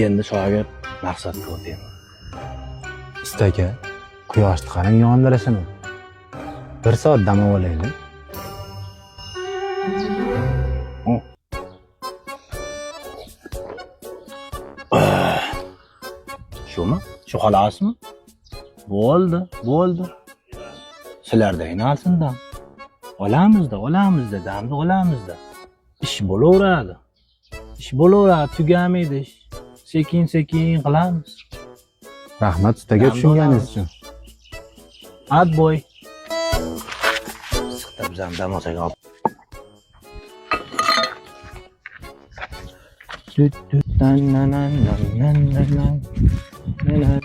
Endi shogird maqsadga o'taymi. Usta aka, quyoshni qarang yondirishini. Bir soat dam olaylik. Shumi? Shu xolosmi? Bo'ldi, bo'ldi. Sizlardagini olsin dam. Olamizda, olamizda, damni olamizda. Ish bo'laveradi. Ish bo'laveradi, tugamaydi ish. Sekin-sekin qilamiz. Rahmat ustaga Damni tushunganingiz olamiz. uchun. Отбой. Issiqda biz ham dam olsak olib. Tut tut nan nan nan nan nan nan nan nan.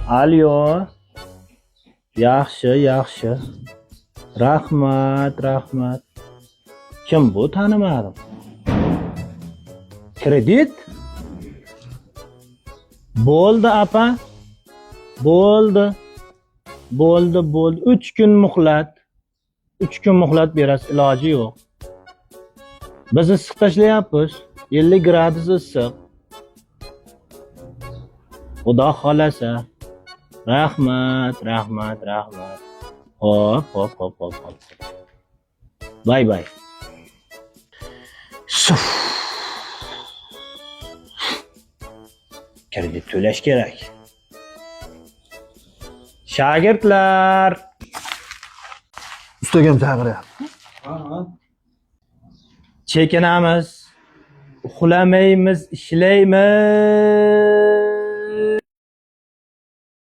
Alo. Yaxshi, yaxshi. Rahmat, rahmat. Kim bu tanimadim. Kredit? Bo'ldi apa. Bo'ldi. Bo'ldi, bo'ldi. 3 kun muhlat. 3 kun muhlat berasiz, iloji yo'q. Biz issiq tashlayapmiz. 50 gradus issiq. Xudo xolasa. Rahmat, rahmat, rahmat. Hop, hop, hop, hop, hop. Bay bay. Suf. Kredit to'lash kerak. Shogirdlar, Ustagam chaqiryapti. Chekinamiz. Uxlamaymiz, ishlaymiz.